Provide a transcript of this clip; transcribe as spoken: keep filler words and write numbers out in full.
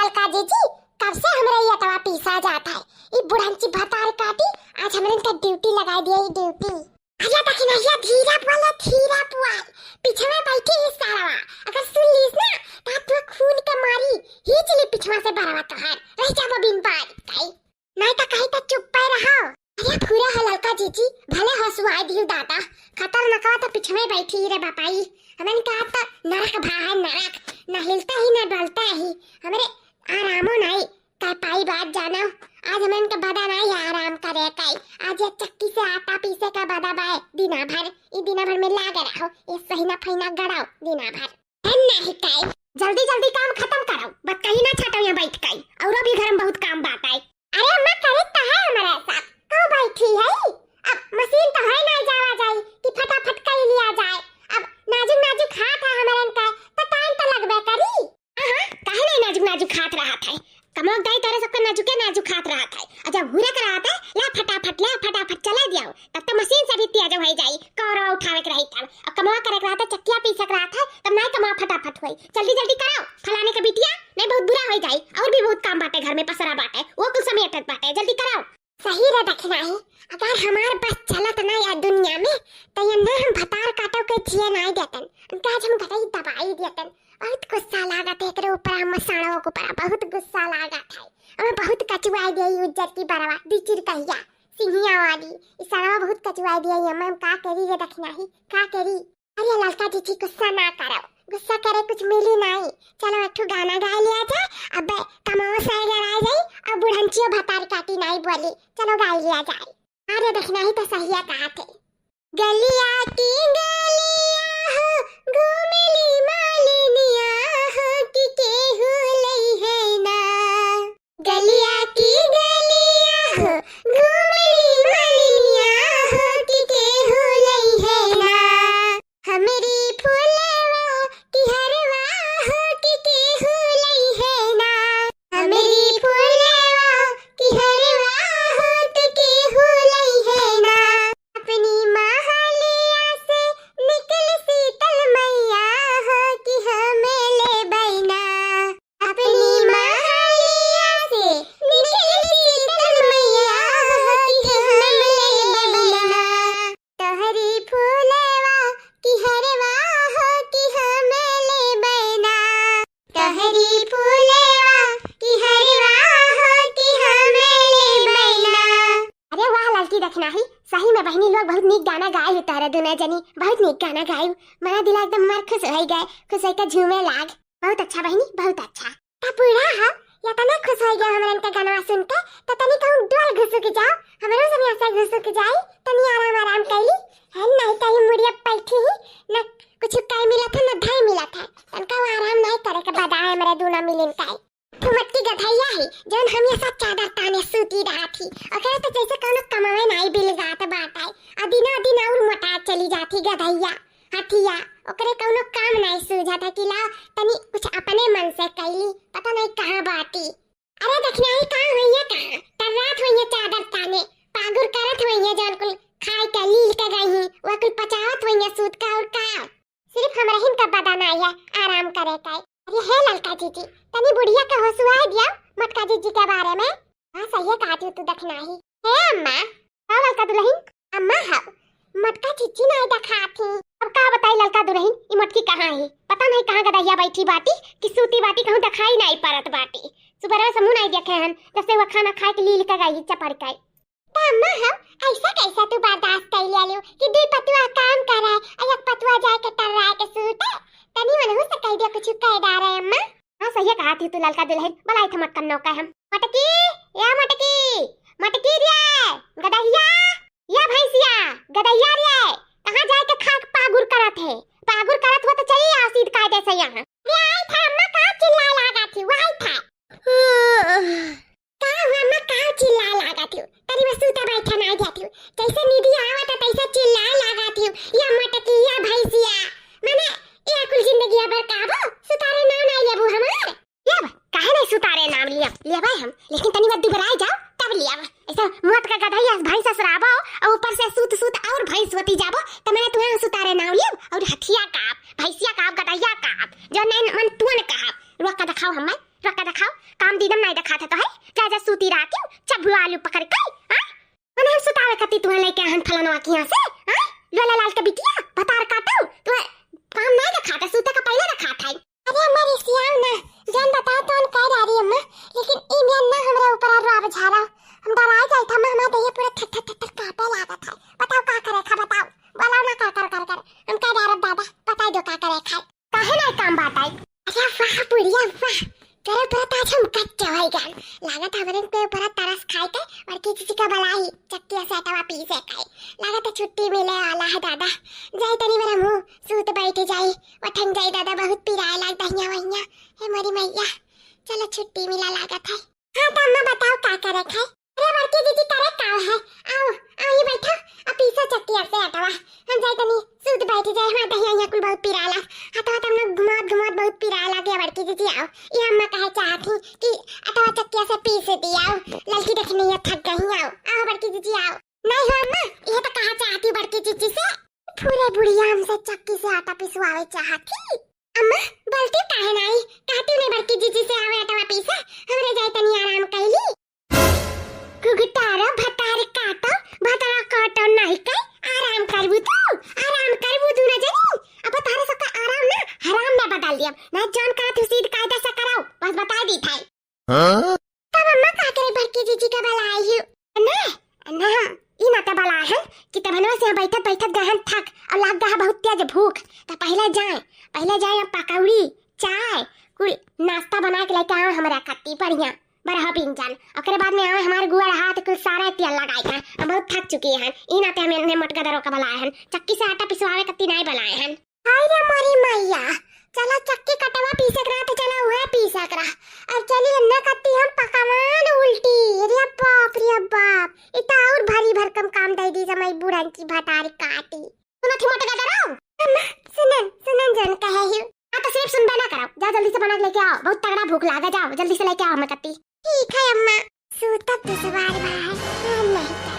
ललका जीजी, कब से हमरे ई अटवा पीसा जात है? ई बुढ़ंची भतार काटी, आज हमरे इनका ड्यूटी लगाई दिया, ई ड्यूटी। अरे दखिनहिया, धीरे बोले, धीरे बोल। पीछे में बैठी ही सारवा, अगर सुन लीस ना, तो तू खून के मारी, ही चली पीछवा से बरवा तोहार, रह जाबो बिन बात कही। नहीं तो कहीं तो चुप्पे रहो। अरे पूरा हो ललका जीजी, भले हो सुहाई दिल दादा, खतरनाकवा तो पीछे में बैठी ही रे बापाई। हमन का तो नरक भा है नरक, न हिलता ही न डोलता ही। हमरे आरामो नहीं, का पाई बात जानो, आज हमन के बदा नाई है आराम करे काई। आज ये चक्की से आटा पीसे का बदा बाय दिना भर, ई दिना भर में लागे रहो, ये सहीना फहीना गड़ाओ दिना भर। हम नहीं काई, जल्दी जल्दी काम खतम करो, बतकही ना छाटो यहाँ बैठ काई, और भी घर में बहुत काम बात है। अरे अम्मा, करे तो है हमारा साथ, कहूँ बैठी है? अब मशीन तो है ना जावा जाई कि फटाफट कर लिया जाए। अब नाजुक नाजुक हाथ है हमारे इनका, तो टाइम तो लगबे करी। हाँ, हाँ, काहे नहीं नाजुक नाजुक हाथ रहत है? कमवा दाई तोरे सबके नाजुके नाजुक हाथ रहत है। और जब हुरे के रहत है, ला फटाफट, ला फटाफट चला दियाओ। तब तो मशीन से भी तेज हो जाई, कौरवा उठावे के रही तब। और कमवा करे के रहत है, चक्किया पीसे के रहत है, तब नहीं कमवा फटाफट होई। जल्दी जल्दी कराओ, फलाने के बिटिया, नहीं बहुत बुरा हो जाई। और भी बहुत काम बाटे घर में, पसरा बाटे, वो कुल समेटत बाटे, जल्दी कराओ। सही रे दखिनही, अगर हमार बस चलत ना या दुनिया में, तो ये ना हम भतार काटो के जिए नाई देतन। उनका आज हम गटई दबाई देतन। बहुत गुस्सा लागत है एकरे ऊपर, हम साड़ो के ऊपर बहुत गुस्सा लागत है। हमें बहुत कचुआई दिया ये उज्जर की बरवा, दी चिरकहिया, सिंहिया वाली। इस साड़वा बहुत कचुआई दिया ये, हम का करी रे दखिनही, का करी? अरे ललका जीजी, गुस्सा ना करो, गुस्सा करे कुछ मिली नाई। चलो एक ठो गाना गाय लिया जाए, अब कमाओ से अगर आ जाई, अब बुढ़ंचियो भतार काटी नाई बोली। चलो गाय लिया जाए। अरे दखिनही तो सहिया कहा थे। गलिया की गलिया हो, घूमली मालिनिया हो, कि केहू लई है ना। गलिया की गलिया हो, घूमली मालिनिया हो, कि केहू लई है ना। हमरी फूलवा की हरवा हो, कि केहू लई है ना। हमरी फूलवा की हरवा हो, कि केहू लई है ना। अपनी महलिया से निकल शीतल मैया हो, कि हमें ले बैना। अपनी महलिया से निकल शीतल मैया हो, कि हमें ले बैना। तोहरी फूलवा की हरवा हो, कि हमें ले बैना। तोहरी फूलवा की हरवा हो, कि हमें ले बैना। अरे वाह ललकी दखिनही, सही में बहिनी लोग बहुत नीक गाना गाए हो तोहरे दुनो जनी, बहुत नीक गाना गाए। मना दिला एकदम हमार खुश हो गए, खुश होकर झूमे लाग। बहुत अच्छा बहिनी, बहुत अच्छा। त बूढ़ा हो, इतना खुश हो गया हमरन का गाना सुन के, त तनी कहूँ डोल घुसुक जाओ, हमरो सब यहाँ से घुसुक जाई, तनी आराम आराम कैली। है नहीं कहीं मुड़िया बैठी ही, न कुछ काई मिला था, न धाई मिला था। तनका वो आराम नहीं करे के बदा है हमरे दूना मिलिन काई। तू मटकी गधैया ही, जौन हमेशा चादर ताने सूती रहत ही। ओकरे तो जैसे कौनो कमावे नाई बिल गात बाटे। आ दिना दिन और मोटा चली जाती गधैया, हथिया। ओकरे कौनो काम नाई सूझत है कि ला तनी कुछ अपने मन से कैली, पता नहीं कहाँ बाटी। अरे दखिनही कहाँ होइए, कहाँ टर्रात होइए चादर ताने, पागुर करत होइए, जौन कुल खाए के लील के गई ही, वह कुल पचावत होइए सूत का और का। सिर्फ हमरहिन का बदा नाई है आराम करे का। अरे हे ललका जीजी, तनी बुढ़िया के होसुआई दिया मटका जीजी के बारे में। हाँ, सही कहा तू, तू दखिनही। हे अम्मा। हाँ ललका दुलहिन। अम्मा, हाँ, मटका जीजी नाई देखात ही। अब का बताई ललका दुलहिन, ई मटकी कहाँ ही? पता नहीं कहाँ गदहिया बैठी बाटी कि सूती बाटी, कहूँ देखाई नाई परत बाटी। सुबह से मुँह नाई देखे हन, जब से वह खाना खाए के लील के गई चपड़ के। त अम्मा, हम ऐसा कैसा तू बर्दाश्त कर लिया लियो कि दुई पतुआ काम करे और एक पतुआ जाए के टर्राए के सूते? तनी मनहू से कह दिया, कुछ कह डारे अम्मा। हाँ, सही कहा थी तू ललका दुलहिन, बलाई थे मटकन नौका हम। मटकी, या मटकी, मटकी रे, गदहिया, या भैंसिया, गदहिया रे, कहाँ जाए के खाक पागुर करत है? पागुर करत हो तो चली आओ सीध कायदे से यहाँ। अरे आई था अम्मा, का चिल्लाए लागा थी, वही था। का हुआ अम्मा, का चिल्लाए लागा थी? तनी बस सूता बैठा ना गया थी, जैसे नींदी आवा था तैसे चिल्लाए लागा थी, या मटकी, या भैंसिया, माने ए कुल जिंदगी अबर काबो सुतारे नाम ना लेबू हमार। लेब, काहे नहीं सुतारे नाम लियब? लेबै हम, लेकिन तनी बार दुबराई जाओ, तब लियब। ऐसा मुहत का गधैया भैंस ससुराबो, और ऊपर से सूत सूत और भैंस होती जाबो, त मैंने तुम्हें सुतारे नाम लियब, और हथिया का आप, भैंसिया का आप, गधैया का आप, जो नहीं मन तुअन कहा, रुआ का दिखाओ हमें, तोका देखाओ, काम दीदम नाहीं देखात है तोहै। जा, जा, सूती रहतिउ, चब्बू आलू पकड़ के, हाँ? मने हम सुतावे खातिर तुहैं लइके आहन फलनवा किहाँ से, हाँ? लोला लाल के बिटिया, भतार काटउ, तुहैं काम नाहीं देखात है, सूते का पहिले देखात है। अरे अम्मा, रिसियाओ ना, जौन बताओ तौन कह डारी अम्मा, लेकिन ई मेन ना हमरे ऊपर रोब झारा। हम डराइ जाइत है अम्मा, हमार देहिया पूरा थर थर थर थर काँपे लागत है। बताओ का करे खा, बताओ, बोलाओ ना, कर कर कर कर, हम कह डारब दादा, बताइ दो का करे खा। काहे नाहीं काम बाटइ? अरे वाह बुढ़िया वाह, तोरे ऊपर तो आज हम गच्च होइ गन। लागत हमरे के ऊपर तरस खाए के बड़की जीजी का बलाई, चक्किया से आटवा पीसे के। लागत छुट्टी मिले वाला है दादा। जाई तनी मेरा मुँह सूत बैठ जाई, उठन जाई दादा, बहुत पिराए लाग दहिया वहिया। हे मोरी मैया, चलो छुट्टी मिला लागत है। हाँ तो अम्मा बताओ का करे खाए? अरे बड़की जीजी करे का है? आओ, आओ ये बैठो, अब पीसो चक्की से आटवा। हम जाई तनी सूत बैठ जाए, हाँ दहिया यहाँ कुल बहुत पिराला। हाँ तो हम लोग घुमात घुमात बहुत पिराला गया बड़की जीजी, आओ। ये अम्मा कहे चाहत ही कि आटवा चक्किया से पीस दियाओ, ललकी देखने ये थक गई, आओ, आओ बड़की जीजी आओ। नहीं हो अम्मा, ये तो कहा चाहती बड़की जीजी से, पूरे बुढ़िया हमसे चक्की से आटा पिसवावे चाहत ही। अम्मा, बोलती काहे नाहीं? कहती नहीं बड़की जीजी से आवे आटवा पीसे, हमरे जाए तनी आराम कैली। घुघटारा भतार काटो, भतारा काटो नहीं के, आराम करबू तू, आराम करबू दूनो जनी। अब तोहरे सबका आराम ना हराम में बदल दियब। ना जौन करत हूँ सीध कायदा से कराओ, बस बताइ दी थाई। हाँ? तब अम्मा का करे बड़की जीजी का बलाई हूँ? ना, ना, ई ना तो बलाई हन कि तबनवा से यहाँ बैठत बैठत गहन थक और लाग गहा बहुत तेज भूख। तो पहले जाए, पहले जाए पकौड़ी, चाय, कुल नाश्ता बनाइ के लइके आवे हमरा खातिर बढ़िया। बरहा बिंजन। ओकरे बाद में आवे हमार गुआ रहा तो कुल सारा तेल लगाए के। हम बहुत थक चुकी हन। ई नाते हम एन्ने मोटका दरो का बलाए हन। चक्की से आटा पिसवावे कत्ती नाई बलाए हन। हाय रे मोरी मैया, चला चक्की कटवा पीसे के रहा तो चला उहे पीसे के रहा। अब चली एन्ने कत्ती हम पकवान उल्टी। रे बाप रे बाप, ई तो और भारी भरकम काम दे दी समय बुढ़न की भतारी काटी। सुनत ही मोटका दरो? अम्मा, सुनन, सुनन जन कहे ही। हाँ, तो सिर्फ सुनबे ना करो। जाओ, जल्दी से बना के लेके आओ। बहुत तगड़ा भूख लागा, जाओ, जल्दी से लेके आओ हमें कत्ती। ठीक है अम्मा, सूतब दुसवार भाई, हम नहीं